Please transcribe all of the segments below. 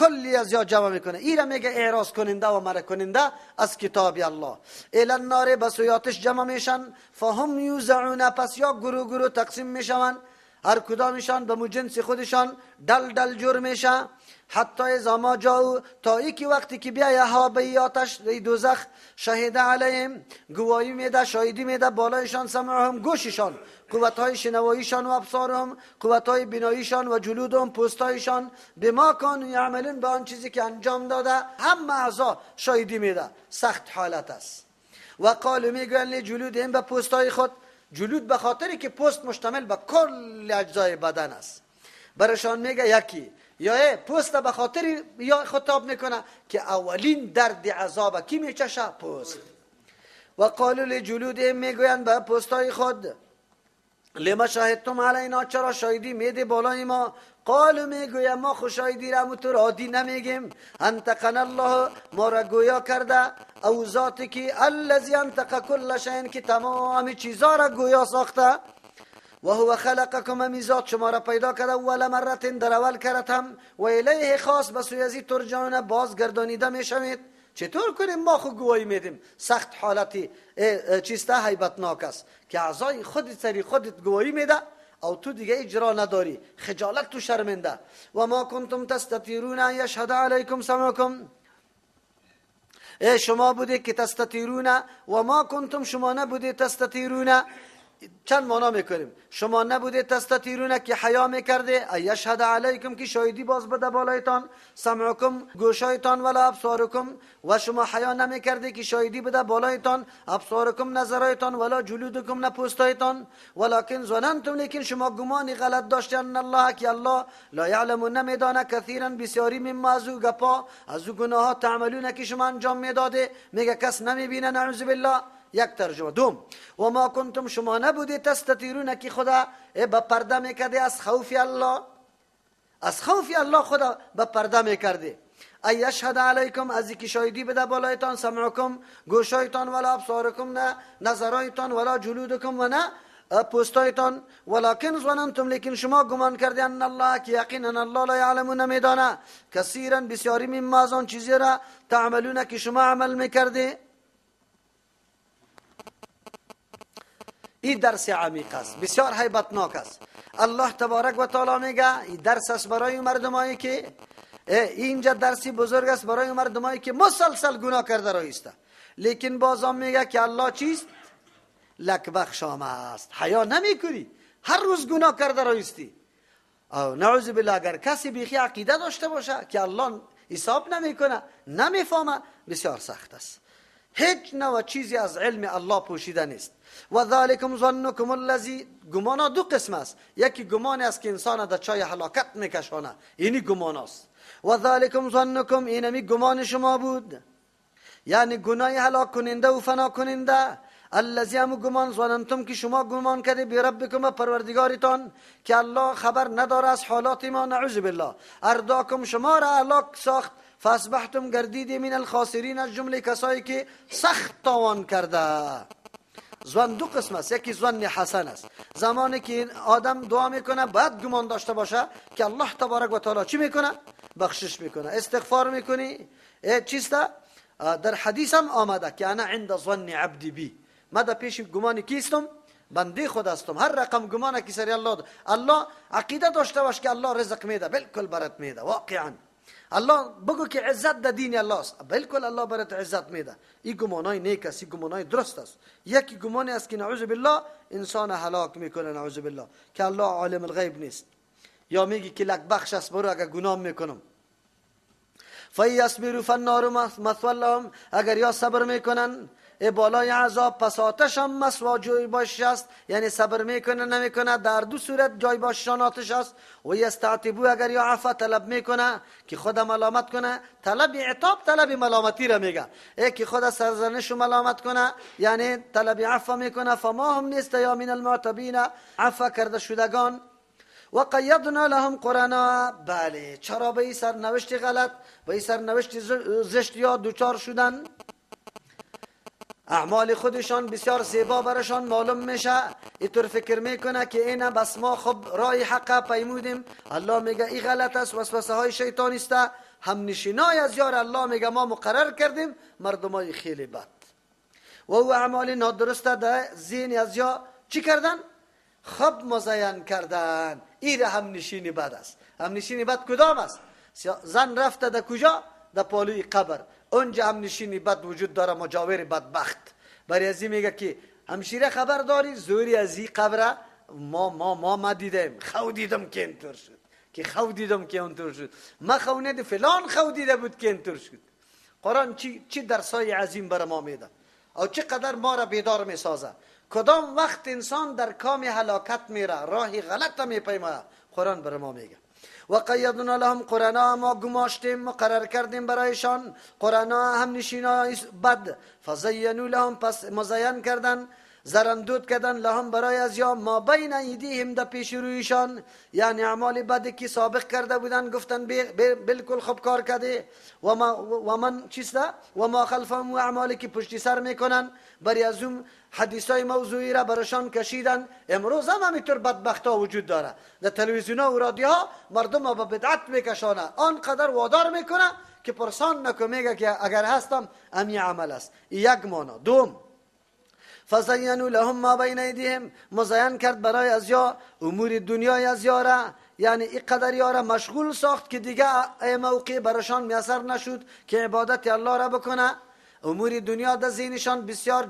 کلی از یا جمع میکنه. ایره میگه اعراض کننده و مره کننده از کتاب الله. الی النار به سوی آتش جمع میشن. فهم یوزعون، پس یا گروه گروه تقسیم میشون، هر کدامشان به مجنس خودشان دل دل جور میشه. حتی اذا ما جاءوا، تا ای که وقتی که بیایه ها به آتش دوزخ، شهد علیهم، گواهی میده، شاهدی میده بالایشان، سمعهم، گوششان، قوتهای شنواییشان، و ابصارهم، قوتهای بیناییشان، و جلودهم، پوستایشان، بما کانوا یعملون، به آن چیزی که انجام داده، هم اعضا شاهدی میده. سخت حالت است. و قالوا، میگویند لجلودهم، به پوستای خود. جلود به خاطری که پوست مشتمل به کل اجزای بدن است. برشان میگه یکی یا پوست به خاطر یا خطاب میکنه که اولین درد عذاب کی میچشه؟ پوست. و قالوا لجلودهم، میگویند به پوستای خود، لما شهدتم علینا، چرا شاهدی میده بالای ما؟ قالوا، میگویم ما خو شاهدی را تو عادی نمیگیم. انتقنا الله، ما را گویا کرده، او ذاتی که الذی انتق کل شیء، که تمام چیزا را گویا ساخته. و هو خلقکم، امی ذات شما را پیدا کرده، اول مره در اول کرتم، و الیه خاص، به سوی ازی ترجعون، بازگردانیده میشوید. چطور کنیم ما خو گواهی میدیم؟ سخت حالتی چیسته هیبتناک است که اعضای خودت سری خودت گواهی میده او تو دیگه اجرا نداری، خجالت تو شرمنده. و ما کنتم تستطیرون ان یشهد علیکم سمعکم، ای شما بودی که تستطیرون، و ما کنتم، شما نبودی تستطیرون. چند معنا میکنیم. شما نبوده تستطیرون که حیا میکرده، یشهد علیکم که شاهدی باز بده بالایتان، سمعکم گوشایتان، ولا ابصارکم، و شما حیا نمیکرده که شاهدی بده بالایتان، ابصارکم نظرایتان، ولا جلودکم نه پوستایتان. ولکن ظننتم، لیکن شما گمان غلط داشتین، ان الله، که الله لا یعلم نمیدانه، کثیرا بسیاری، مما از او گپا، از او گناها، تعملون که شما انجام میداده، میگه کس نمیبینه، نعوذ بالله. یک ترجمه. دوم، و ما کنتم، شما نبودی تستطیرون که خدا به پرده میکرده از خوف الله، از خوف الله خدا به پرده میکرده. ای یشهد علیکم، از اینکه شاهدی بده بالایتان، سمعکم گوشایتان، ولا ابصارکم نه نظرایتان، ولا جلودکم و نه پوستایتان. ولکن ظننتم، لیکن شما گمان کرده، ان الله، که یقینا الله لا یعلم نمیدانه، کثیرا بسیاری، مما از آن چیزی را، تعملون که شما عمل میکرده. این درس عمیق است، بسیار هیبتناک است. الله تبارک و تعالی میگه این درس است برای مردمایی که اینجا درسی بزرگ است برای مردمایی که مسلسل گناه کرده رایسته، لیکن بازم میگه که الله چیست؟ لک بخشام است. حیا نمیکنی، هر روز گناه کرده رایستی. نعوذ بالله، اگر کسی بیخی عقیده داشته باشه که الله حساب نمیکنه، نمیفهمه، بسیار سخت است. هیچ نوع چیزی از علم الله پوشیده نیست. و ذالکم ظنکم الذی، گمانا دو قسم است. یکی گمان است که انسان در چای هلاکت میکشانه، اینی گمان است. و ذالکم ظنکم، اینمی گمان شما بود، یعنی گناه هلاک کننده و فنا کننده. الذی، همو گمان، ظننتم که شما گمان کرده، بربکم پروردگارتان، که الله خبر نداره از حالات ما، نعوذ بالله. ارداکم، شما را هلاک ساخت. فاصبحتم، گردیدی، من الخاسرین، از جمله کسایی که سخت تاوان کرده. ظن دو قسم است. یکی ظن حسن است، زمانی که آدم دعا میکنه باید گمان داشته باشه که الله تبارک و تعالی چی میکنه؟ بخشش میکنه. استغفار میکنی چیست؟ در حدیث هم آمده که انا عند ظن عبدی بی، ما در پیش گمان کیستم؟ بنده خود هستم. هر رقم گمان که سری الله، الله عقیده داشته باش که الله رزق میده، بالکل برات میده. واقعا الله بگو که عزت در دین الله است، بالکل الله برات عزت میده. این گمانای نیک است، این گمانای درست است. یکی گمانی است که نعوذ بالله انسان هلاک میکنه، نعوذ بالله، که الله عالم الغیب نیست. یا میگی که لک بخش است، برو اگر گناه میکنم. فیصبروا فالنار مثوى لهم، اگر یا صبر میکنن بالای عذاب، پس آتش هم مثوا جای باشش است. یعنی صبر میکنه نمیکنه، در دو صورت جای باششان آتش است. و یستعتبو، اگر یا عفو طلب میکنه که خود ملامت کنه، طلب عتاب طلب ملامتی را میگه، ای که خود سرزنش و ملامت کنه، یعنی طلب عفو میکنه. فما هم نیست یا من المعتبین، عفو کرده شدگان. و قیدنا لهم قرنا، بله چرا به این سرنوشت غلط، به این سرنوشت زشت یا دوچار شدن؟ اعمال خودشان بسیار زیبا برشان معلوم میشه، اینطور فکر میکنه که اینه بس ما خب رای حق پیمودیم. الله میگه این غلط است، وسوسه های شیطانی است. هم نشینای از یار الله میگه ما مقرر کردیم مردمای خیلی بد و او اعمال نادرسته در ذهن از یا چی کردن؟ خب مزین کردن. این هم نشینی بد است. هم نشینی بد کدام است؟ زن رفته در کجا؟ در پالوی قبر. اونجا هم نشینی بد وجود داره، مجاور بدبخت. برای از این میگه که همشیره خبر داری زوری از این قبره ما ما ما ما دیدم، خو دیدم که اینطور شد، که خو دیدم که اونطور شد، ما خو ندید فلان خو دیده بود که اینطور شد. قرآن چی درسای عظیم بر ما میده او چقدر ما را بیدار میسازه. کدام وقت انسان در کام هلاکت میره، راه غلط میپیماید، قرآن بر ما میگه. و قیدنا لهم قرنا، ما گماشتیم مقرر کردیم برایشان قرنا هم نشینای بد. فزینوا لهم، پس مزین کردن زرندود کردن لهم برای از یا ما بین ایدیهم در پیش رویشان، یعنی اعمال بد که سابق کرده بودن گفتن بالکل خوب کار کرده. و ما و من چیست و ما خلفهم و اعمالی که پشتی سر میکنن. برای از اون حدیثای موضوعی را برشان کشیدن. امروز هم همینطور بدبخت ها وجود داره، در تلویزیون ها و رادیوها مردم ها به بدعت میکشانه، آنقدر وادار میکنه که پرسان نکو، میگه که اگر هستم امی عمل است. یک مانا. دوم فزینوا لهم ما بین ایدیهم، مزین کرد برای از یا امور دنیای از یاره، یعنی اینقدر یاره مشغول ساخت که دیگه موقع برشان میسر نشد که عبادت الله را بکنه. امور دنیا در ذهنشان بسیار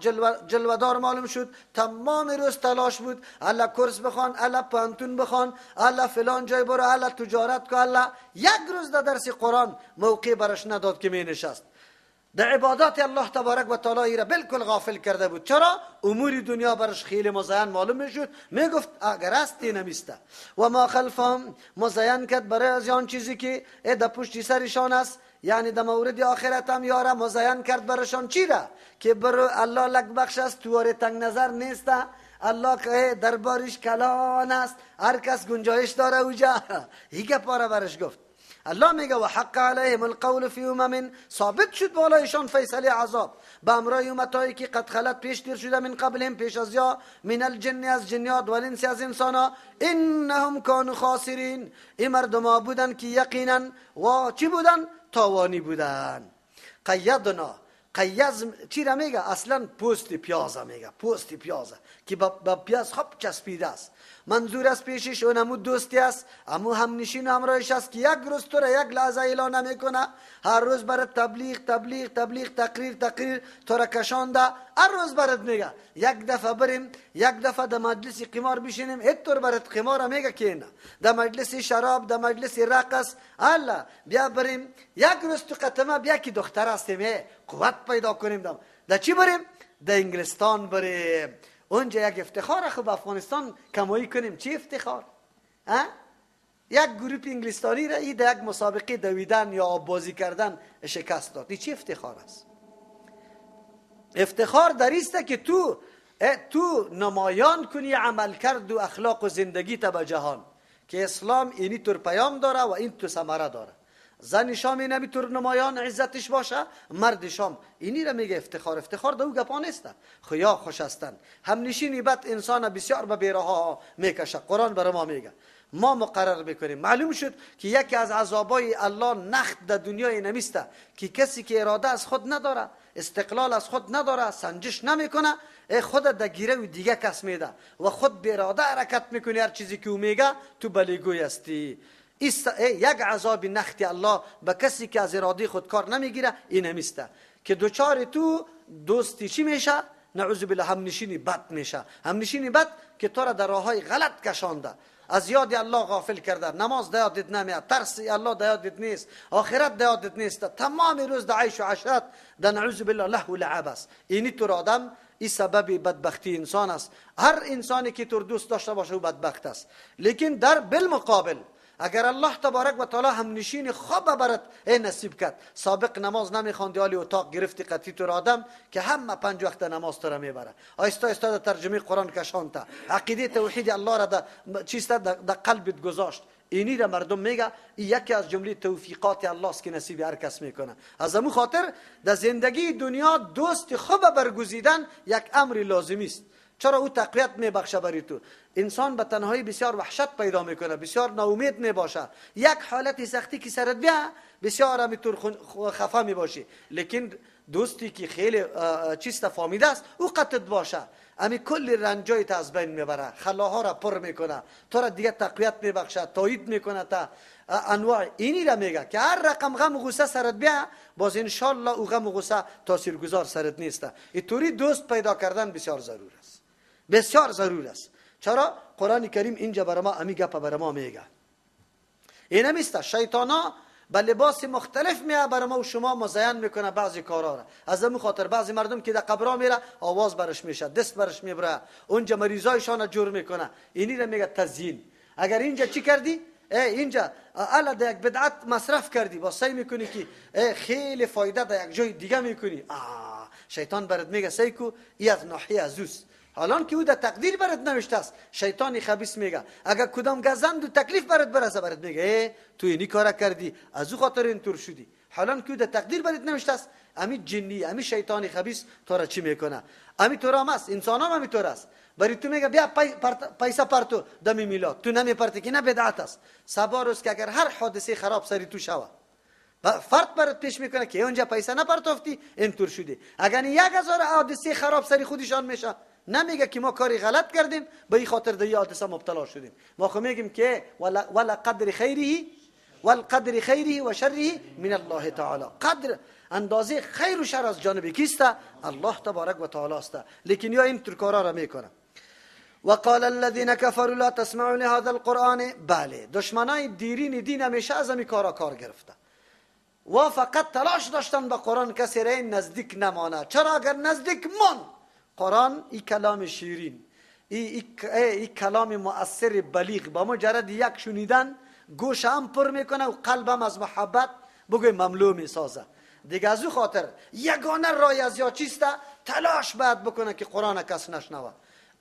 جلوه‌دار معلوم شد. تمام روز تلاش بود، الله کورس بخوان، الله پانتون بخوان، الله فلان جای برو، الله تجارت کو، الله. یک روز در درس قرآن موقع برش نداد که می نشست. در عبادات الله تبارک و تعالی را بالکل غافل کرده بود. چرا؟ امور دنیا برش خیلی مزین معلوم میشد، میگفت اگر است نمیسته. و ما خلفهم، مزین کرد برای از آن چیزی که در پشت سرشان است، یعنی در مورد آخرت هم یاره مزین کرد برشان. چی را؟ که برو الله لک بخش است، توار تنگ نظر نیست، الله که دربارش کلان است، هر کس گنجایش داره اوجا. هیچ پاره برش گفت. الله میگه و حق علیهم القول فی امم، ثابت شد بالایشان فیصله عذاب به امرای امتایی که قد خلت پیش دیر شده، من قبلهم پیش از یا، من الجن از جنیات و الانس از انسانا، انهم کانوا خاسرین. این مردم بودن که یقینا و چی بودن؟ تاوانی بودن. قیدنا، قیز چی را میگه؟ اصلا پوست پیازه میگه، پوست پیازه که با پیاز خوب چسبیده است. منظور از پیشش اونمو دوستی است، امو هم نشین همراهش است که یک روز تو را یک لحظه اعلان نمیکنه، هر روز برات تبلیغ تبلیغ تبلیغ تقریر تقریر تو را کشانده، هر روز برات میگه یک دفعه بریم، یک دفعه در مجلس قمار بشینیم، هیچ برات قمار میگه که نه، در مجلس شراب، در مجلس رقص، الله بیا بریم یک روز تو قطمه بیا که دختر هستیم قوت پیدا کنیم. در چی بریم؟ در انگلستان بریم، اونجا یک افتخار خوب افغانستان کمایی کنیم. چی افتخار؟ ها؟ یک گروپ انگلستانی را ای در یک مسابقه دویدن یا آب بازی کردن شکست داد. این چی افتخار است؟ افتخار در است که تو نمایان کنی عمل کرد و اخلاق و زندگی تا به جهان که اسلام اینی طور پیام داره و این تو ثمره داره. زن شام اینمی طور نمایان عزتش باشه، مرد شام اینی را میگه افتخار. افتخار در او گپا نیست. خیا خوش هستند. همنشینی بد انسان بسیار به بیراه میکشه. قرآن برای ما میگه ما مقرر میکنیم. معلوم شد که یکی از عذابای الله نخت در دنیای نمیسته که کسی که اراده از خود نداره، استقلال از خود نداره، سنجش نمیکنه، خود در گیره و دیگه کس میده و خود به اراده حرکت میکنی، هر چیزی که او میگه تو بلیگوی هستی. یک عذاب نختی الله به کسی که از اراده خود کار نمیگیره این نمیسته که دوچار تو دوستی چی میشه؟ نعوذ بالله همنشینی بد میشه. همنشینی بد که تو را در راههای غلط کشانده، از یاد الله غافل کرده، نماز در یادت نمیاد، ترس الله در یادت نیست، آخرت در یادت نیست، تمام روز در عیش و عشرت در نعوذ بالله لهو و لعب است. اینی تو آدم این سبب بدبختی انسان است. هر انسانی که تو دوست داشته باشه او بدبخت است. لیکن در بالمقابل اگر الله تبارک و تعالی هم نشین خواب برات ای نصیب کرد، سابق نماز نمیخواندی، حالی اتاق گرفتی قطعی تو آدم که همه 5 وقت نماز تو را میبره، آیستا آیستا در ترجمه قرآن کشانتا، عقیده توحید الله را در چیست در قلبت گذاشت، اینی را مردم میگه یکی از جمله توفیقات الله است که نصیب هر کس میکنه. از امو خاطر در زندگی دنیا دوست خوب برگزیدن یک امر لازمی است. چرا؟ او تقویت میبخشه برای تو. انسان به تنهایی بسیار وحشت پیدا میکنه، بسیار ناامید میباشه. یک حالت سختی که سرت بیا بسیار همینطور خفه میباشی. لیکن دوستی که خیلی چیز فهمیده است او قطعت باشه، امی کل رنجای تا از بین میبره، خلاها را پر میکنه، تو را دیگه تقویت میبخشه، تایید میکنه تا انواع. اینی را میگه که هر رقم غم و غصه سرت بیا باز انشالله او غم و غصه تاثیرگذار سرت نیست. اینطوری دوست پیدا کردن بسیار ضرور است، بسیار ضرور است. چرا؟ قرآن کریم اینجا برای ما امی گپ برای ما میگه. این نمیسته شیطانا به لباس مختلف میاد برای ما و شما مزین میکنه بعضی کارا را. از همون خاطر بعضی مردم که در قبرها میره آواز برش میشه، دست برش میبره، اونجا مریضایشان جور میکنه. اینی را میگه تزیین. اگر اینجا چی کردی؟ اینجا الا در یک بدعت مصرف کردی، با سعی میکنی که خیلی فایده در یک جای دیگه میکنی. شیطان برات میگه سعی کو ای از ناحیه از اوست. حالان که او در تقدیر برات نوشته است. شیطان خبیث میگه اگر کدام گزند و تکلیف برات برسه برات میگه تو اینی کار کردی از او خاطر اینطور شدی. حالان که او در تقدیر برات نوشته است. امی جنی، امی شیطان خبیث تو را چی میکنه؟ امی طور هم است، انسان هم امی طور است. برای تو میگه بیا پیسه پرتو دمی میلاد، تو نمیپرتی که نه بدعت است. صبا روز که اگر هر حادثه خراب سری تو شوه فرد برات پیش میکنه که اونجا پیسه نپرتافتی اینطور شدی. اگر 1000 حادثه خراب سری خودشان میشه، نمیگه که ما کاری غلط کردیم به این خاطر در این حادثه مبتلا شدیم. ما خو میگیم که ولا قدر خیره والقدر خیره و شره من الله تعالی. قدر اندازه خیر و شر از جانب کیست؟ الله تبارک و تعالی است. لیکن یا این ترکارا را میکنه. وقال الذين كفروا لا تسمعوا لهذا القرآن. بله، دشمنای دیرین دین همیشه از این کارا کار گرفته و فقط تلاش داشتن به قرآن کسی را نزدیک نمانه. چرا؟ اگر نزدیک مان، قرآن ای کلام شیرین، ای کلام مؤثر بلیغ، با مجرد یک شنیدن گوش هم پر میکنه و قلبم از محبت بگوی مملو میسازه. دیگه از او خاطر یگانه رای از یا چیسته؟ تلاش باید بکنه که قرآن کس نشنوه.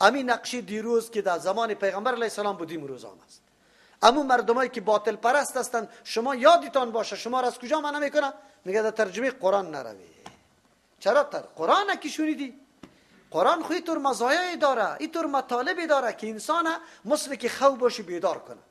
امی نقشی دیروز که در زمان پیغمبر علیه السلام بود امروز هم است. امو مردمایی که باطل پرست هستند، شما یادتان باشه شما را از کجا منع میکنه؟ میگه در ترجمه قرآن نروی. چرا؟ تر قرآن که شنیدی، قرآن خو اینطور مزایایی داره، اینطور مطالبی داره که انسان مثل که خو باشه بیدار کنه،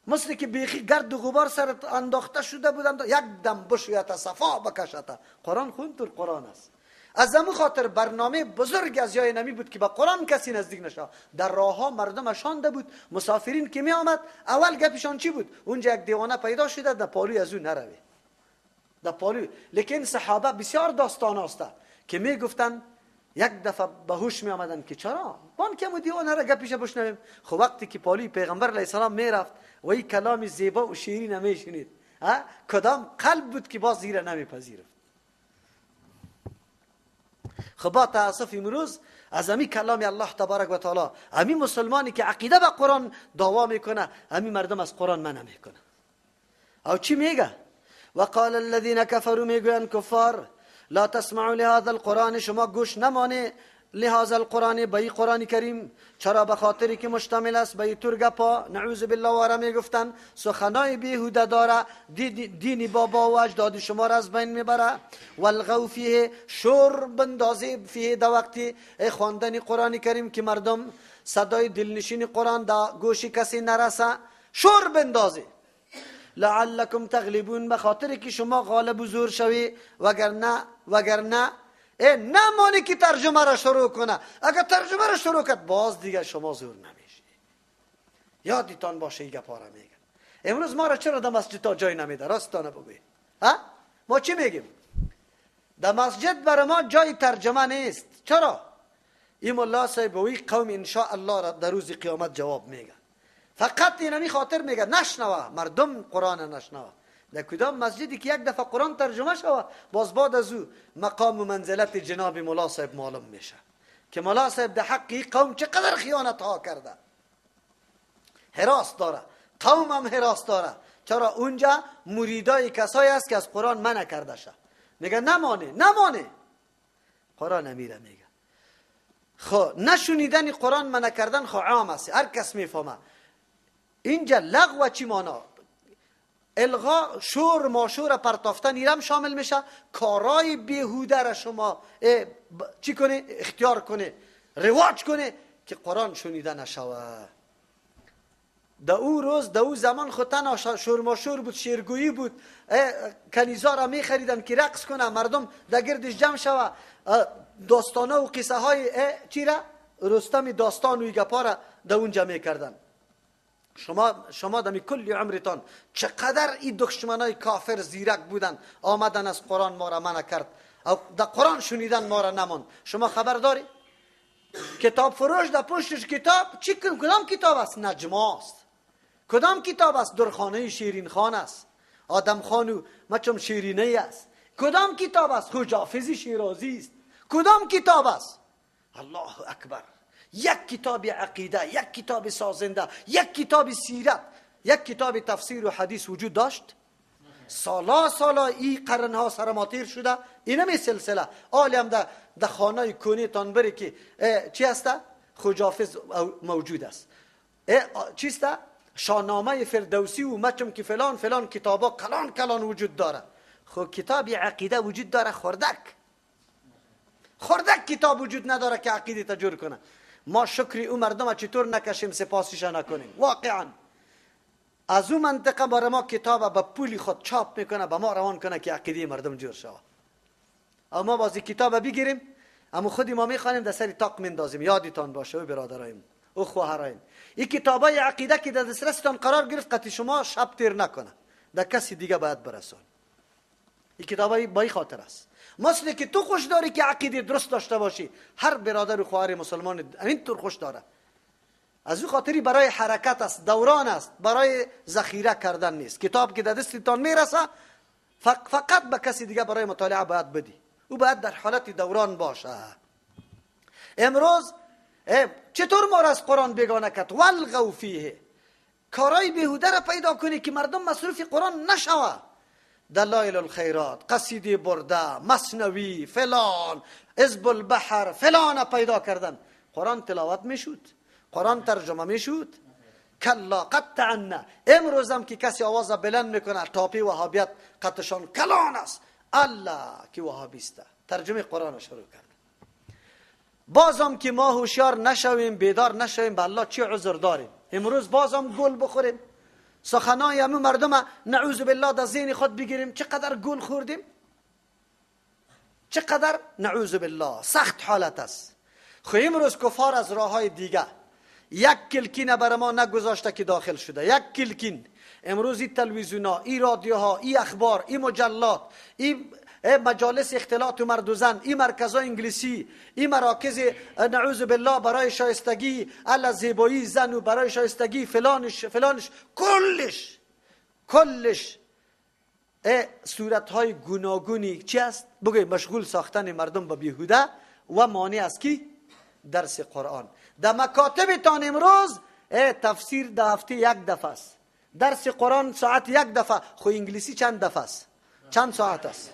مثل که بیخی گرد و غبار سرت انداخته شده بودند یک دم بشویت صفا بکشته. قرآن خو اینطور قرآن است. از همون خاطر برنامه بزرگ از یای نمی بود که به قرآن کسی نزدیک نشه. در راه ها مردم شانده بود، مسافرین که می آمد اول گپشان چی بود؟ اونجا یک دیوانه پیدا شده در پالوی از او نروی، در پالوی. لیکن صحابه بسیار داستان است که می گفتن یک دفعه به هوش می آمدن که چرا بان که مو دیوانه را گپش بشنویم. خب وقتی که پالوی پیغمبر علیه السلام می رفت و این کلام زیبا و شیرین نمی شنید، کدام قلب بود که باز زیره نمی پذیرفت؟ خب با تاسف امروز از امی کلام الله تبارک و تعالی، امی مسلمانی که عقیده به قرآن دعوا میکنه، امی مردم از قرآن منع میکنه. او چی میگه؟ وقال الذين كفروا، میگوین کفار، لا تسمعوا لهذا القرآن، شما گوش نمانه لهذا القرآن، به این قرآن کریم. چرا؟ به خاطری که مشتمل است به این طور گپا، نعوذ بالله، واره میگفتن سخنای بیهوده داره، دین بابا و اجداد شما را از بین میبره. والغو فیه، شور بندازه فیه، در وقتی خواندن قرآن کریم که مردم صدای دلنشین قرآن در گوش کسی نرسه، شور بندازه. لعلکم تغلبون، به خاطری که شما غالب و زور شوی، وگرنه نمانی که ترجمه را شروع کنه. اگر ترجمه را شروع کرد باز دیگه شما زور نمیشی. یادتان باشه این گپا را میگه. امروز ما را چرا در مسجد تا جای نمیده؟ راستانه بگوی. ها؟ ما چی میگیم؟ در مسجد برای ما جای ترجمه نیست. چرا؟ این ملا صاحب و این قوم ان شاء الله را در روز قیامت جواب میگه. فقط اینمی خاطر میگه نشنوه مردم قرآن نشنوه. در کدام مسجدی که یک دفعه قرآن ترجمه شوه باز بعد از او مقام و منزلت جناب مولا صاحب معلوم میشه که مولا صاحب در حق این قوم چقدر خیانت ها کرده. حراس داره، قوم هم حراس داره. چرا؟ اونجا مریدای کسایی است که از قرآن منع کرده شه. میگه نمانه نمانه قرآن امیره میگه. خب نشنیدن قرآن منع کردن خو عام است، هر کس میفهمه. اینجا لغو چی مانا؟ الغا شور ماشور پرتافتن ایرم شامل میشه. کارای بیهوده را شما چی کنه؟ اختیار کنه، رواج کنه که قرآن شنیده نشوه. در او روز در او زمان خود تنها شور ماشور بود، شعرگویی بود، کنیزا را میخریدن که رقص کنه، مردم در گردش جمع شوه، داستانه و قصه های چی را؟ رستم داستان و گپا را در اونجا میکردن. شما دمی کلی عمرتان چقدر این دشمنای کافر زیرک بودن، آمدن از قرآن ما را منع کرد، در قرآن شنیدن ما را نماند. شما خبر داری؟ کتاب فروش در پشتش کتاب چی کدام کتاب است؟ نجما است. کدام کتاب است؟ درخانه شیرین خان است، آدم خان و مچم شیرینه است. کدام کتاب است؟ حافظ شیرازی است. کدام کتاب است؟ الله اکبر. یک کتاب عقیده، یک کتاب سازنده، یک کتاب سیرت، یک کتاب تفسیر و حدیث وجود داشت؟ سالا سالا ای قرنها سر ما تیر شده، اینمی سلسله. عالم در خانه کونی تان بری که چی هسته؟ خجافز موجود است. چیسته؟ شاهنامه فردوسی و مچم که فلان فلان کتابا کلان کلان وجود داره. خب کتاب عقیده وجود داره، خردک خردک کتاب وجود نداره که عقیده تا جور کنه. ما شکری او مردم چطور نکشیم، سپاسیش نکنیم؟ واقعا از او منطقه برای ما کتاب به پولی خود چاپ میکنه، به ما روان کنه که عقیده مردم جور شود. اما ما بازی کتاب بگیریم، اما خودی ما میخوانیم در سر تاق مندازیم. یادتان باشه او برادرایم او خواهرایم، این کتابای عقیده که در دسترستان قرار گرفت قطعی شما شب تیر نکنه، در کسی دیگه باید برسون. این کتابای با خاطر است. مثل که تو خوش داری که عقیده درست داشته باشی، هر برادر و خواهر مسلمان همینطور خوش داره. از او خاطری برای حرکت است، دوران است، برای ذخیره کردن نیست. کتاب که در دستتان میرسه فقط به کسی دیگه برای مطالعه باید بدی، او باید در حالت دوران باشه. امروز چطور ما را از قرآن بیگانه کرد؟ والغوا فیه، کارای بیهوده را پیدا کنی که مردم مصروف قرآن نشوه. دلایل الخیرات، قصیده برده، مثنوی، فلان، حزب البحر، فلان پیدا کردن. قرآن تلاوت میشد، قرآن ترجمه میشد. کلا قطعنا. امروز هم که کسی آواز بلند میکنه تاپی وهابیت قطشان کلان است، الله که وهابیسته، ترجمه قرآن شروع کرد. بازم که ما هوشیار نشویم، بیدار نشویم، به الله چی عذر داریم؟ امروز بازم گل بخوریم، سخنای همون مردم نعوذ بالله در ذهن خود بگیریم. چقدر گل خوردیم، چقدر نعوذ بالله سخت حالت است. خو امروز کفار از راه های دیگه یک کلکین بر ما نگذاشته که داخل شده، یک کلکین. امروز این تلویزیون ها، این رادیوها، این اخبار، این مجلات، این مجالس اختلاط مرد و زن، این مرکزهای انگلیسی، این مراکز نعوذ بالله برای شایستگی الا زیبایی زن و برای شایستگی فلانش فلانش، کلش کلش صورتهای گوناگونی چی است؟ بگوی مشغول ساختن مردم به بیهوده و مانع است کی؟ درس قرآن. در مکاتب تان امروز تفسیر در هفته یک دفعه است، درس قرآن ساعت یک دفعه. خو انگلیسی چند دفعه است؟ چند ساعت است؟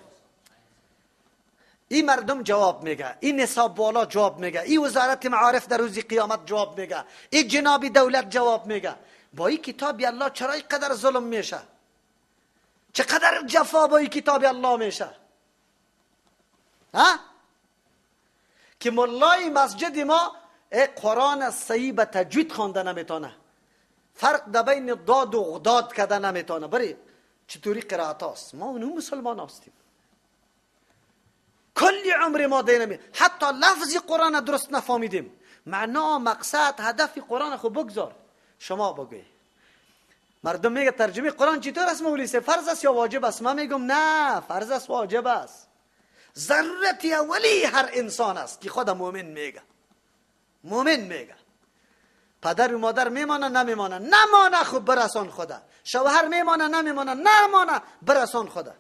این مردم جواب میگه، این نصاب بالا جواب میگه، این وزارت معارف در روز قیامت جواب میگه، این جناب دولت جواب میگه. با این کتاب الله چرا اینقدر ظلم میشه؟ چقدر جفا با این کتاب الله میشه؟ ها؟ که ملای مسجد ما قرآن صحیح به تجوید خوانده نمیتونه، فرق در بین داد و غداد کده نمیتونه. بری چطوری قرائت هاست؟ ما اونو مسلمان هستیم، کلی عمر ما دینمی حتی لفظ قرآن درست نفهمیدیم، معنا مقصد هدف قرآن خو بگذار. شما بگوی مردم میگه ترجمه قرآن چطور است مولوی صاحب، فرض است یا واجب است؟ من میگم نه، فرض است، واجب است. ضرورت اولی هر انسان است که خود مؤمن میگه، مؤمن میگه. پدر و مادر میمانه نمیمانه، نمانه خب برسان خدا. شوهر میمانه نمیمانه، نمانه برسان خدا.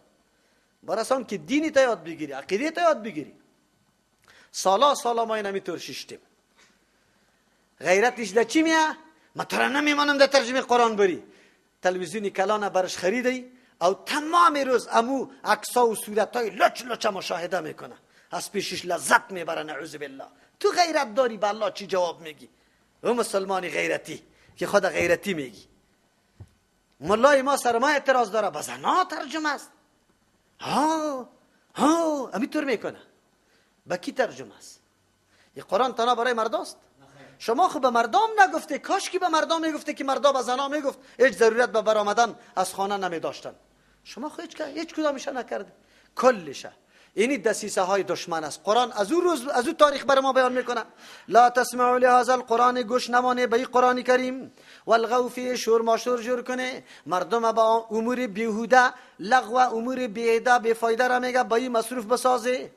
برسان که دینی تا یاد بگیری، عقیده تا یاد بگیری. سالا سالا ما اینمی طور ششتیم. غیرتش در چی میه؟ ما تو را نمیمانم در ترجمه قرآن بری. تلویزیونی کلانه برش خریدی او تمام روز امو عکس‌ها و صورت‌های لچ لچ مشاهده میکنه، از پیشش لذت میبره نعوذ بالله. تو غیرت داری، به الله چی جواب میگی؟ او مسلمانی غیرتی که خود غیرتی میگی. ملای ما سر ما اعتراض داره، به زنا ترجمه است. ها ها همینطور میکنه. به کی ترجمه است؟ این قرآن تنها برای مرداست؟ شما خب به مردم نگفته، کاش که به مردم میگفته که مردا به زنا میگفت، هیچ ضرورت به برآمدن از خانه نمیداشتن. شما خب هیچ کدامش نکرده، کلشه. اینی دسیسه های دشمن است. قرآن از او روز، از او تاریخ بر ما بیان میکنه. لا تسمعوا لهذا القرآن، گوش نمانه به این قرآن کریم، والغوا فیه، شور ماشور جور کنه مردم با امور بیهوده، لغو، امور بیعده، بیفایده را میگه با این مصروف بسازه.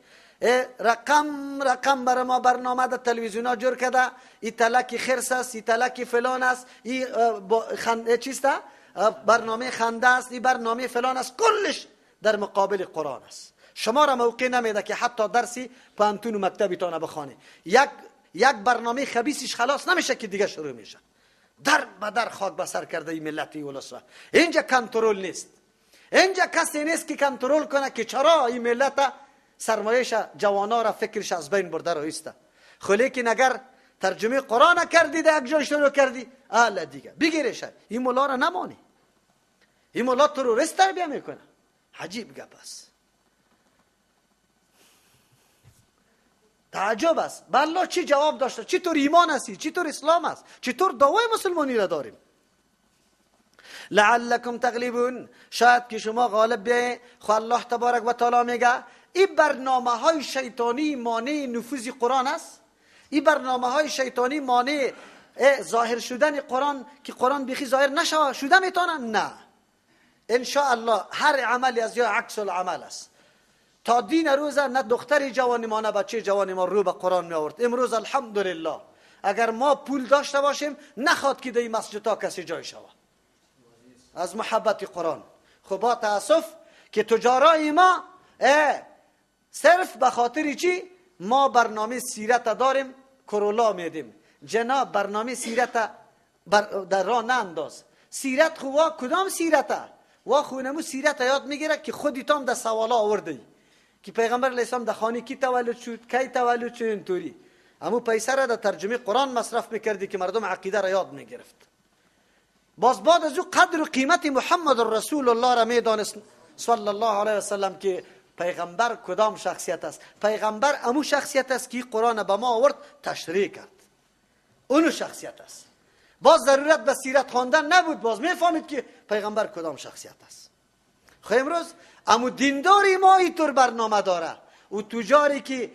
رقم رقم بر ما برنامه در تلویزیون ها جور کرده، ای تلک خرس است، ای تلک فلان است، ای چیست، برنامه خنده است، ای برنامه فلان است، کلش در مقابل قرآن است. شما را موقع نمیده که حتی درسی پانتون و مکتبتان بخوانه. یک برنامه خبیثش خلاص نمیشه که دیگه شروع میشه. در به در خاک به سر کرده این ملتی ولس. اینجا کنترل نیست، اینجا کسی نیست که کنترل کنه که چرا این ملت سرمایه‌ش جوانا را فکرش از بین برده را ایسته. خو لیکن اگر ترجمه قرآن کردی در یک جای شروع کردی، اله دیگه بگیرش. این ملا را نمانی، این ملا تروریست تربیه میکنه. عجیب گپ است، تعجب است. بالله چی جواب داشته؟ چطور ایمان هستی؟ چطور اسلام است؟ چطور دعوای مسلمانی را داریم؟ لعلکم تغلبون، شاید که شما غالب بیایید. خو الله تبارک و تعالی میگه این برنامه های شیطانی مانع نفوذ قرآن است. این برنامه های شیطانی مانع ظاهر شدن قرآن که قرآن بیخی ظاهر نشوه شده میتونن؟ نه، ان شاء الله هر عملی از یا عکس العمل است. تا دین روز نه دختر جوان ما نه بچه جوان ما رو به قرآن می آورد. امروز الحمدلله اگر ما پول داشته باشیم نخواد که در این مسجدها کسی جای شود از محبت قرآن. خب با تاسف که تجارای ما صرف به خاطر چی؟ ما برنامه سیرت داریم، کرولا میدیم. جناب برنامه سیرت در راه ننداز. سیرت خو وا کدام سیرته؟ وا خونمو سیرت یاد میگیره که خودتام در سوالا آورده که پیغمبر علیه السلام در خانه کی تولد شد، کی تولد شد، اینطوری. امو پیسه را در ترجمه قرآن مصرف میکردی که مردم عقیده را یاد میگرفت. باز بعد از او قدر و قیمت محمد رسول الله را میدانست صلی الله علیه وسلم که پیغمبر کدام شخصیت است. پیغمبر امو شخصیت است که قرآن به ما آورد تشریح کرد، اونو شخصیت است. باز ضرورت به سیرت خواندن نبود، باز میفهمید که پیغمبر کدام شخصیت است. خب امروز امو دینداری ما اینطور برنامه داره. او تجاری که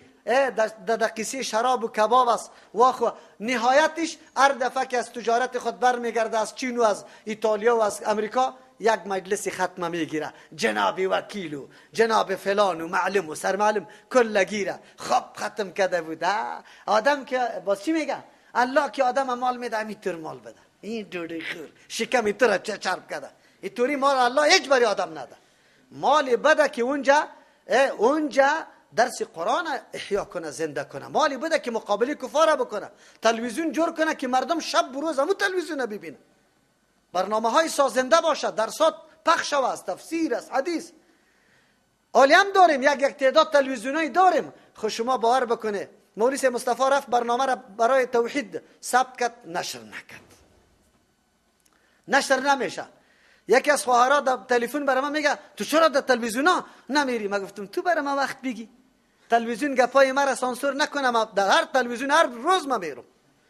در قصه شراب و کباب است، واخو نهایتش هر دفعه که از تجارت خود برمیگرده از چین و از ایتالیا و از امریکا یک مجلس ختمه میگیره، جناب وکیل و جناب فلان و معلم و سرمعلم کل گیره. خب ختم کرده بود. آدم که باز چی میگه؟ الله که آدم مال میده همینطور مال بده، این دوری خور شکم اینطور چرب کرده، اینطوری مال الله هیچ بری آدم نده. مال بده که اونجا اونجا درس قرآن احیا کنه، زنده کنه. مالی بده که مقابله کفار بکنه، تلویزیون جور کنه که مردم شب و روز همون تلویزیون ببینه، برنامه های سازنده باشه، درسات پخش شود، تفسیر است، حدیث. عالی هم داریم، یک تعداد تلویزیونایی داریم. خب شما باور بکنه مولوی مصطفی رفت برنامه را برای توحید ثبت کرد، نشر نکرد، نشر نمیشه. یکی از خواهرها در تلفن برای من میگه تو چرا در تلویزیون ها نمیری؟ من گفتم تو برای من وقت بگی، تلویزیون گپای مرا سانسور نکنه، در هر تلویزیون هر روز من میرم،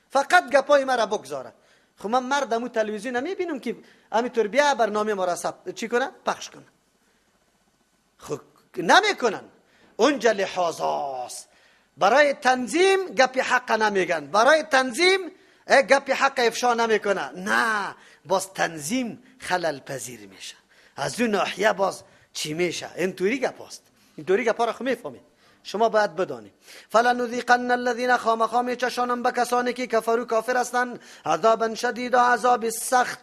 فقط گپای مرا بگذاره. خب من مردمو تلویزیون میبینم که همینطور بیا برنامه ما را ثبت چی کنه، پخش کنه. خب نمیکنن. اونجا لحاظ است. برای تنظیم گپ حق نمیگن، برای تنظیم گپ حق افشا نمیکنه. نه، باز تنظیم خلل پذیر میشه، از اون ناحیه باز چی میشه. اینطوری گپ است، اینطوری گپ را خو میفهمید. شما باید بدانید فلنذیقن الذین خامخا میچشانم به کسانی که کفرو کافر هستند عذابا شدیدا، عذاب سخت.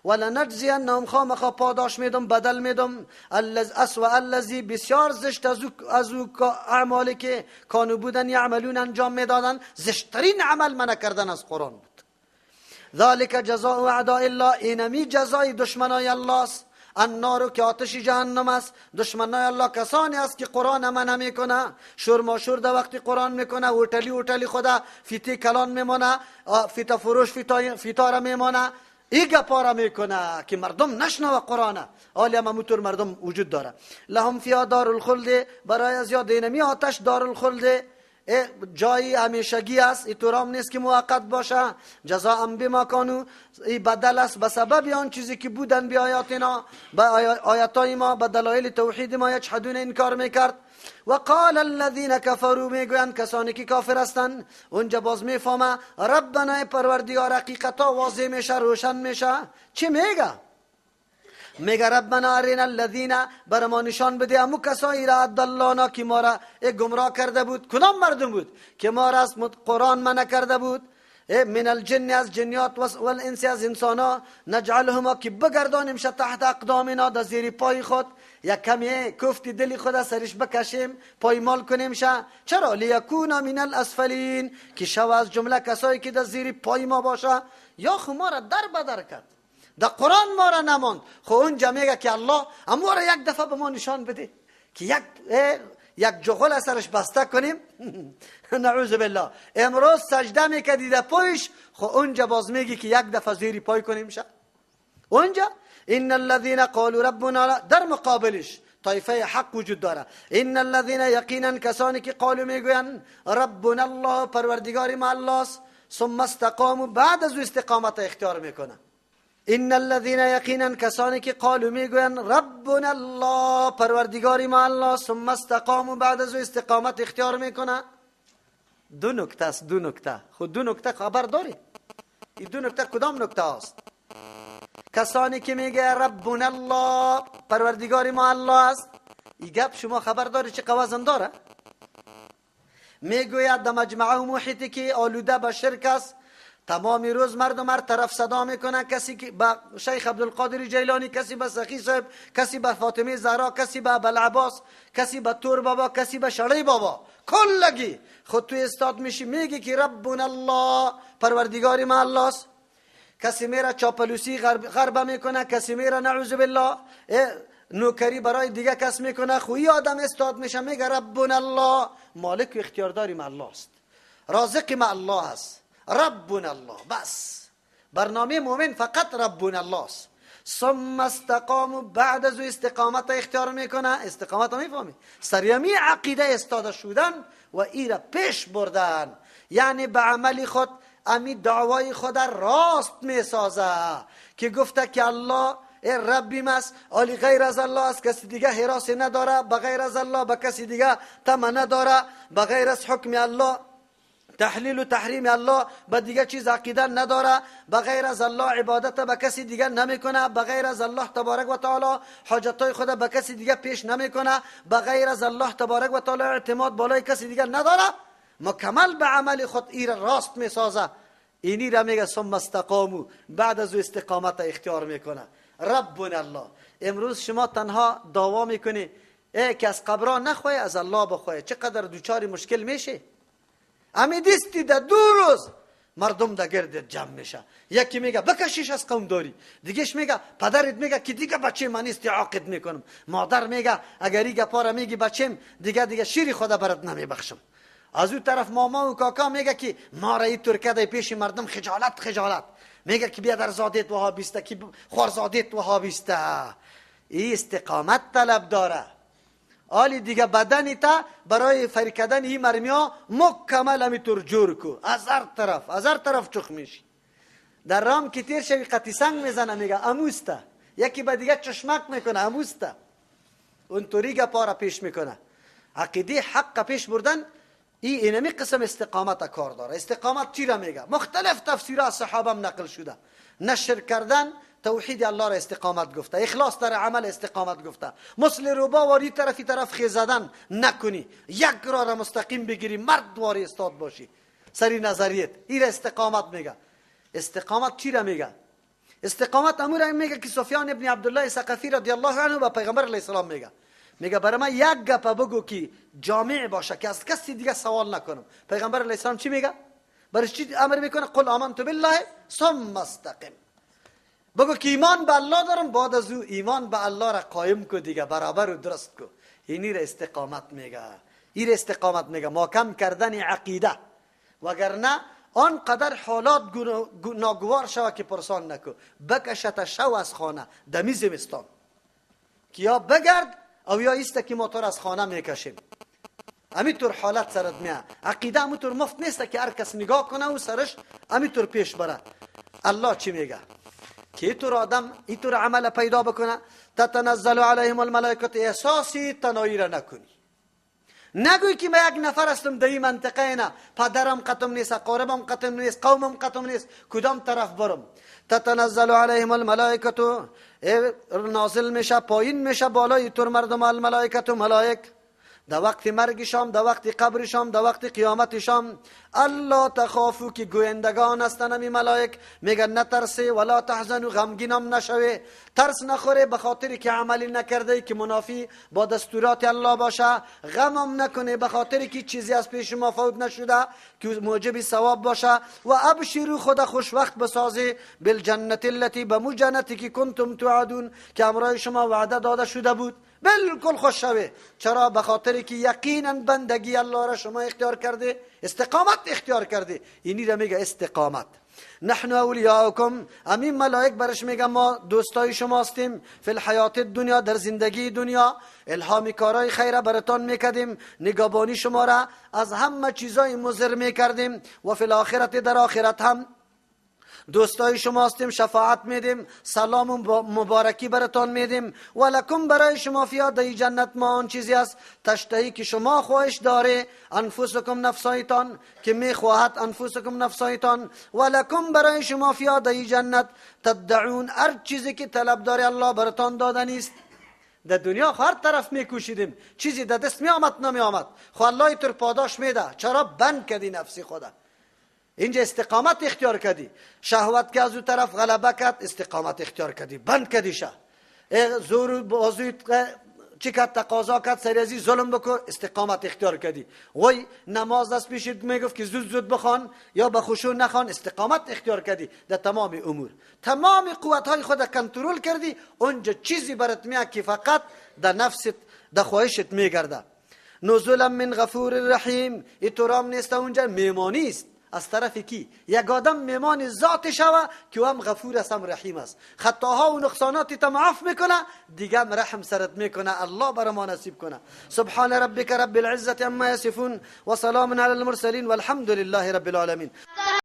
ولنجزینهم خامخا پاداش میدم، بدل میدم، اسوأ الذی بسیار زشت از او اعمالی که کانو بودن یعملون انجام میدادن. زشترین عمل منع کردن از قرآن بود. ذالک جزاء اعداء الله، اینمی جزای دشمنای الله است. النار که آتش جهنم است. دشمنای الله کسانی است که قرآن منع میکنه، شور در وقتی قرآن میکنه، هتلی هتلی خدا فیتی کلان میمانه، فیتا فروش فیتا را میمانه، ای گپارا میکنه که مردم نشنوه قرآن. حالی هم همونطور مردم وجود داره. لهم فیها دار الخلد، برای از یاد اینمی آتش دار الخلد جایی همیشگی است، اینطور نیست که موقت باشه. جزاء بما کانوا، ای بدل است به سبب آن چیزی که بودن به آیاتنا، به آیاتای ما، به دلایل توحید ما یجحدون، انکار میکرد. و قال الذين كفروا، میگویند کسانی که کافر هستند. اونجا باز میفهمه ربنا پروردگار، حقیقتا واضح میشه، روشن میشه. چی میگه؟ میگه ربنا ارنا الذین، بر ما نشان بده امو کسایی را ادلانا که ما را گمراه کرده بود. کدام مردم بود که ما را از قرآن منع کرده بود؟ من الجن، از جنیات، والانس، از انسانا، نجعلهما، که بگردانیم شه تحت اقدامنا، در زیر پای خود، یک کمی کفت دل خود سرش بکشیم، پایمال کنیم شه. چرا؟ لیکونا من الاسفلین، که شو از جمله کسایی که در زیر پای ما باشه. یا خو ما را در بدر کرد، در قرآن ما را نماند. خو اونجا میگه که الله امو را یک دفعه به ما نشان بده که یک جغل سرش بسته کنیم. نعوذ بالله. امروز سجده میکردی در پایش، خو اونجا باز میگی که یک دفعه زیری پای کنیم شه. اونجا ان الذين قالوا ربنا، در مقابلش طایفه حق وجود داره. ان الذين، یقینا کسانی که قالوا میگویند ربنا الله، پروردگار ما الله است، ثم استقاموا، بعد از استقامت اختیار میکنه. ان الذين، یقینا کسانی که قالوا میگویند ربنا الله، پروردگار ما الله، ثم استقاموا، بعد از استقامت اختیار میکنه. دو نکته است، دو نکته. خود دو نکته خبر داری؟ این دو نکته کدام نکته است؟ کسانی که میگه ربنا الله، پروردگار ما الله است، این گپ شما خبر داری چه وزن داره؟ میگوید در مجمعه و محیطی که آلوده به شرک است، تمام روز مردم هر طرف صدا میکنه، کسی که به شیخ عبدالقادر جیلانی، کسی به سخی صاحب، کسی به فاطمه زهرا، کسی به ابوالعباس، کسی به تور بابا، کسی به شړی بابا، کلگی خود تو استاد میشی میگی که ربنا الله، پروردگار ما الله است. کسی میره چاپلوسی غربه میکنه، کسی میره نعوذ بالله نوکری برای دیگه کس میکنه. خویی آدم استاد میشه میگه ربنا الله، مالک و اختیارداری ما الله است، رازق ما الله است، ربنا الله. بس برنامه مؤمن فقط ربنا الله است. ثم استقاموا، بعد از استقامت اختیار میکنه. استقامت میفهمی؟ سریمی عقیده استاده شدن و ای را پیش بردن، یعنی به عمل خود امی دعوای خود راست میسازه که گفته که الله ربیم است، آلی غیر از الله است، کسی دیگه حراس نداره، بغیر از الله به کسی دیگه طمع نداره، بغیر از حکم الله تحلیل و تحریم الله به دیگه چیز عقیده نداره، بغیر از الله عبادت به کسی دیگه نمیکنه، بغیر از الله تبارک و تعالی حاجتای خود به کسی دیگه پیش نمیکنه، بغیر از الله تبارک و تعالی اعتماد بالای کسی دیگه نداره، مکمل به عمل خود ایر راست میسازه. اینی را میگه ثم استقامو، بعد از استقامت اختیار میکنه ربنا الله. امروز شما تنها دعوا میکنی ای که از قبرا نخواه از الله بخواه، چقدر دوچار مشکل میشه. امی دیستی در دو روز مردم در گردت جمع میشه، یکی میگه بکشیش از قوم داری، دیگهش میگه پدرت میگه که دیگه بچه من نیستی عاقد میکنم، مادر میگه اگر ای گپارا میگی بچم دیگه شیر خدا برات نمیبخشم. از اون طرف ماما و کاکا میگه که ما را این ترکه در پیش مردم خجالت خجالت، میگه که بیادر زادت وهابیسته، که خوارزادت وهابیسته. این استقامت طلب داره. آلی دیگه بدنی تا برای فری کردن این مرمی ها مکمل همیطور جور کو، از هر طرف، از هر طرف چخ میشی. در رام که تیر شوی قطی سنگ میزنه میگه اموسته، یکی به دیگه چشمک میکنه اموسته، اونطوری گپا را پیش میکنه. عقیده حق پیش بردن این اینمی قسم استقامت کار داره. استقامت چی را میگه؟ مختلف تفسیرها از صحابه نقل شده. نشر کردن توحید الله را استقامت گفته، اخلاص در عمل استقامت گفته، مثل روبا واری طرفی طرف خیزدن نکنی، یک را را مستقیم بگیری، مرد واری استاد باشی سری نظریت، این را استقامت میگه. استقامت چی را میگه؟ استقامت امور میگه که سفیان ابن عبدالله ثقفی رضی الله عنه به پیغمبر علیه السلام میگه، میگه برای من یک گپ بگو که جامع باشه که از کسی دیگه سوال نکنم. پیغمبر علیه السلام چی میگه؟ برای چی امر میکنه؟ قل آمنت بالله ثم استقم. بگو که ایمان به الله دارم، بعد از او ایمان به الله را قایم کو دیگه، برابر و درست کو. اینی را استقامت میگه، این را استقامت میگه، محکم کردن عقیده. وگرنه آنقدر حالات ناگوار شوه که پرسان نکو، بکشت شو از خانه دمی زمستان که یا بگرد او یا ایست که ما تو از خانه میکشیم. همینطور حالت سرت میاد. عقیده همینطور مفت نیست که هر کس نگاه کنه و سرش همینطور پیش بره. الله چی میگه؟ که اینطور آدم اینطور عمل پیدا بکنه، تتنزل علیهم الملائکه، احساسی تنهایی را نکنی. نگوی که من یک نفر هستم در این منطقه، نه پدرم قطم نیست، اقاربم قطم نیست، قومم قطم نیست، کدام طرف برم؟ تتنزل علیهم الملائکه، نازل میشه، پایین میشه بالای تور مردم، الملائکه ملائک، در وقت مرگشام، در وقت قبرشام، در وقت قیامتشام. الله تخافو که گویندگان هستن امی ملائک، میگن نترسی ولا تحزنو، غمگینم نشوی، ترس نخوره به خاطر که عملی نکرده که منافی با دستورات الله باشه، غمم نکنه به خاطر که چیزی از پیش ما فوت نشده که موجب ثواب باشه. و ابشرو، خدا خوش وقت بسازی، بالجنت التي، به مو جنتی که کنتم توعدون، که امرای شما وعده داده شده بود. بالکل خوش شوی. چرا؟ به خاطر که یقینا بندگی الله را شما اختیار کرده، استقامت اختیار کرده. اینی را میگه استقامت. نحن اولیاءکم، امین ملائک برش میگه ما دوستای شما هستیم، فی الحیات دنیا، در زندگی دنیا، الهام کارای خیر براتان میکردیم، نگهبانی شما را از همه چیزای مضر میکردیم، و فی الاخرت، در آخرت هم دوستای شما هستیم، شفاعت میدیم، سلام و مبارکی براتان میدیم. ولکم، برای شما، فیا، در جنت، ما آن چیزی است، تشتهی، که شما خواهش داره، انفسکم، نفسایتان، که میخواهد انفسکم، نفسایتان. ولکم، برای شما، فیا، در جنت، تدعون، هر چیزی که طلب داره الله براتان دادنی است. در دنیا هر طرف میکوشیدیم، چیزی در دست میآمد نمیآمد، خو الله تر پاداش میده. چرا؟ بند کردی نفسی خوده، اینجا استقامت اختیار کردی. شهوت که از او طرف غلبه کرد، استقامت اختیار کردی، بند کردی شه. زور بازوی چی کرد، تقاضا کرد سریزی ظلم بکن، استقامت اختیار کردی. وای نماز دست پیشید میگفت که زود زود بخوان یا به خشوع نخوان، استقامت اختیار کردی. در تمام امور تمام قوت های خود کنترل کردی. اونجا چیزی برات میاد که فقط در نفست، در خواهشت میگرده. نزلا من غفور رحیم، ایتورام نیست، اونجا میمانی است. از طرف کی؟ یک آدم میمان ذات شوه که هم غفور است هم رحیم است، خطاها و نقصانات تا معاف میکنه، دیگه هم رحم سرت میکنه. الله بر ما نصیب کنه. سبحان ربک رب العزة عما یصفون و سلام علی المرسلین والحمد لله رب العالمین.